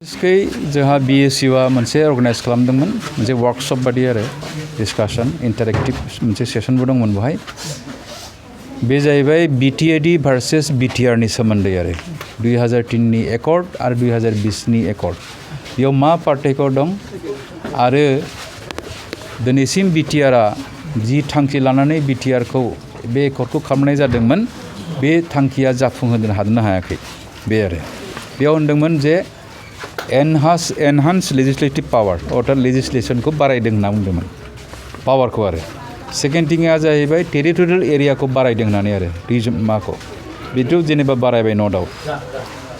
जोंहा BSU आ मोनसे अर्गानाइज खालामदोंमोन मोनसे वर्कशप बादि आरो डिस्काशन इंटरेक्टिव मोनसे सेसनबो दंमोन बेवहाय बे जाहैबाय BTAD भार्सेस BTR नि सोमोन्दै आरो 2003 नि एकर्ड आरो 2020 नि एकर्ड बेयाव मा पार्थक्य दं आरो दिनैसिम BTR आ जि थांखि लानानै BTR खौ बे एकर्डखौ खालामनाय जादोंमोन बे थांखिया जाफुंहोनो हादोंना हायाखै बे आरो बेयाव होनदोंमोन जे enhance legislative power अर्थात legislation को बारायदों होनना बुंदोंमोन पावर को आरो सेकेंड थिंआ जाहैबाय टेरिटोरियल एरिया को बारायदों होननानै आरो रिजन माखौ बेथ' जेनेबा बारायबाय नो डाउट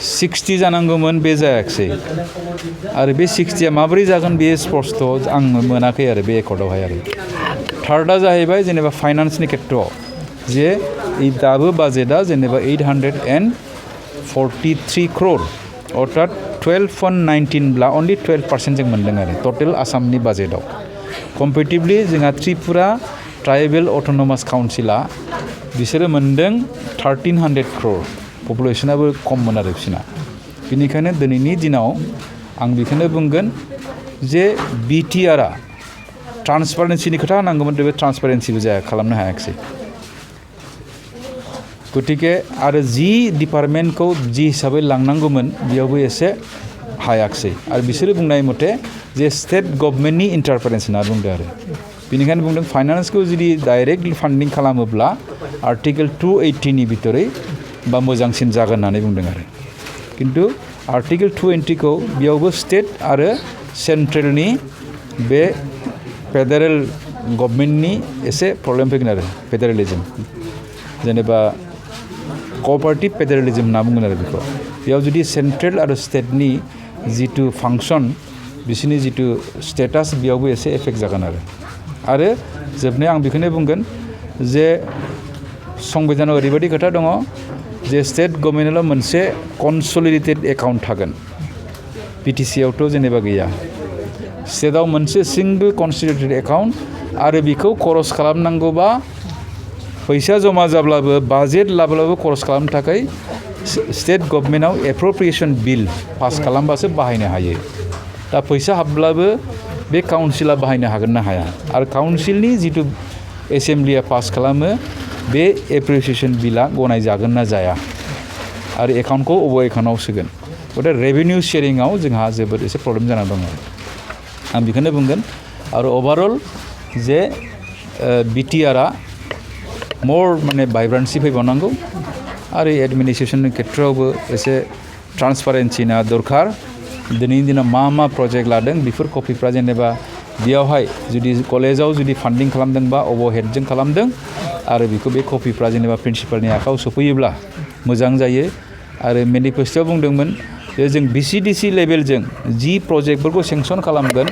60 जानांगौमोन बे जायाखै आरो बे 60 आ माबोरै जागोन बे स्पष्ट आं मोनाखै आरो बे एकर्डआवहाय आरो थार्डआ जाहैबाय जेनेबा फाइनान्सनि खेत्रआव जे दाबो बाजेटआ जेनेबा 843 crore अर्थात 12.19 ब्ला only 12% जों मोनदों आरो टोटल आसामनि बाजेटआव कम्पेटिटिवली जोंहा त्रिपुरा ट्राइबेल अटोनोमास काउन्सिला बिसोरो मोनदों 1300 crore पपुलेशनाबो खममोन आरो बिसिना बेनिखायनो दिनैनि दिनाव आं बेखौनो बुंगोन जे BTR आ ट्रान्सपारेन्सिनि खोथा नांगौमोन बे ट्रान्सपारेन्सिबो जाया खालामनो हायाखै गतिके आरो जि डिपार्टमेन्टखौ जि हिसाबै लांनांगौमोन बेयावबो एसे हायाखै आरो बिसोरो बुंनाय मथे जे स्टेट गभर्नमेन्टनि इन्टारफेरेन्स होनना बुंदों आरो बेनिखायनो बुंदों फाइनान्सखौ जुदि डाइरेक्ट फान्डिं खालामोब्ला आर्टिकल 280 नि भितरै बा मोजांसिन जागोन होननानै बुंदों आरो किन्तु आर्टिकल 280 खौ बेयावबो स्टेट आरो सेन्ट्रेलनि बे फेडारेल गभर्नमेन्टनि एसे प्रब्लेम फैगोन आरो फेडारेलिज्म जेनेबा कोअपारेटिव फेडारेलिज्म होनना बुंगोन आरो बेखौ बेयाव जुदि सेन्ट्रेल आरो स्टेटनि जितु फांसन बिसोरनि जितु स्टेटास बेयावबो एसे एफेक्ट जागोन आरो जोबनायाव आं बेखौनो बुंगोन जे संबिधानाव ओरैबायदि खोथा दङ जे स्टेट गभर्नमेन्टआव मोनसे कनसलिडेटेड एकाउन्ट थागोन BTC आवथ' जेनेबा गैया स्टेटआव मोनसे सिंगल कनसलिडेटेड एकाउन्ट आरो बेखौ खरस खालामनांगौबा फैसा जमा जाब्लाबो बाजेट लाब्लाबो खरस खालामनो थाखाय स्टेट गभर्नमेन्टआव एप्रोप्रिएशन बिल पास खालामबासो बाहायनो हायो दा फैसा हाबब्लाबो बे काउन्सिला बाहायनो हागोन ना हाया आरो काउन्सिलनि जितु एसेम्ब्लिया पास खालामो बे एप्रिसिएशन बिला गनाय जागोन ना जाया आरो एकाउन्टखौ अबे एकाउन्टआव सोगोन गथे रेभिनिउ शेयारिंआव जोंहा जोबोद एसे प्रब्लेम जाना दङ आं बेखौनो बुंगोन आरो ओभारअल जे BTR आ मोर माने भाइब्रेन्सि फैबावनांगौ आरो एडमिनिस्ट्रेशननि खेत्रआवबो एसे ट्रान्सपारेन्सिना दरकार दिनैनि दिनाव मा प्रजेक्ट लादों बेफोर कपिफ्रा जेनेबा बेयावहाय जुदि कलेजाव जुदि फान्डिं खालामदोंबा अभारहेडजों खालामदों आरो बेखौ बे कपिफ्रा जेनेबा प्रिन्सिपालनि आखायाव सफैयोब्ला मोजां जायो आरो मेनिफेस्ट'आव बुंदोंमोन जे जों BCDC लेभेलजों जि प्रजेक्टफोरखौ सेंसन खालामगोन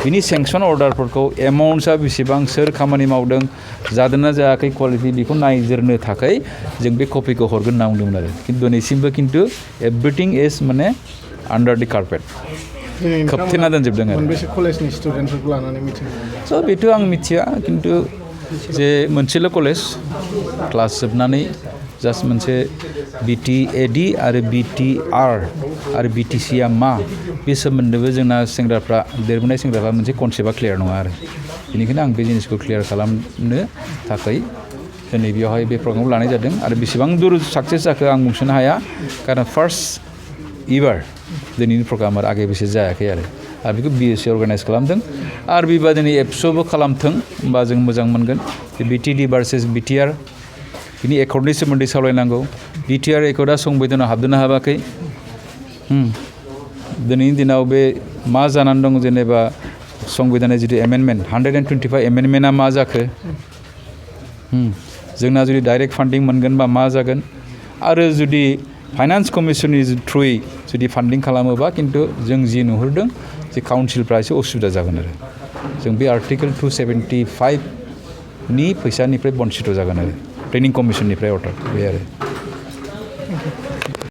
बिनि सेंसन अर्डारफोरखौ एमाउन्टआ बेसेबां सोर खामानि मावदों जादोंना जायाखै क्वालिटि बेखौ नायजोरनो थाखाय जों बे कपिखौ हरगोन होनना बुंदोंमोन आरो किन्तु दिनैसिमबो किन्तु एभ्रिथिं इज माने आन्डार दि कार्पेट खोबथेना दोनजोबदों आरो मोनबेसे कलेजनि स्टुडेन्टफोरखौ लानानै मिथिं स' बेथ' आं मिथिया किन्तु जे मोनसेल' कलेज क्लास जोबनानै जास्ट मोनसे BTAD आरो BTR आरो BTC आ मा बे सोमोन्दोबो जोंना सेंग्राफ्रा देरबोनाय सेंग्राफ्रा मोनसे कनसेप्टआ क्लियार नङा आरो बेनिखायनो आं बे जिनिसखौ क्लियार खालामनो थाखाय दिनै बेयावहाय बे प्रग्रामखौ लानाय जादों आरो बेसेबां दूर साक्सेस जाखो आं बुंस'नो हाया कारन फार्स्ट इभार दिनैनि प्रग्रामा आगे बेसे जायाखै आरो बेखौ BSU अर्गानाइज खालामदों आरो बेबादिनो एबसुआवबो खालामथों होमबा जों मोजां मोनगोन BTD भार्सेस BTR बिनि एकर्डनि सोमोन्दै सावरायनांगौ BTR एकर्डआ संबिधानाव हाबदोंना हाबाखै दिनैनि दिनाव बे मा जानानै दं जेनेबा संबिधाननि जितु एमेन्डमेन्ट 125 एमेन्डमेन्टआ मा जाखो जोंना जुदि डाइरेक्ट फान्डिं मोनगोनबा मा जागोन आरो जुदि फाइनान्स कमिसननि थ्रुयै जुदि फान्डिं खालामोबा किन्तु जों जि नुहुरदों जे काउन्सिलफ्रा एसे असुबिदा जागोन आरो जों बे आर्टिकल 275 नि फैसानिफ्राय बन्सित जागोन आरो ट्रेनिं कमिसननिफ्राय अर्डार बे आरो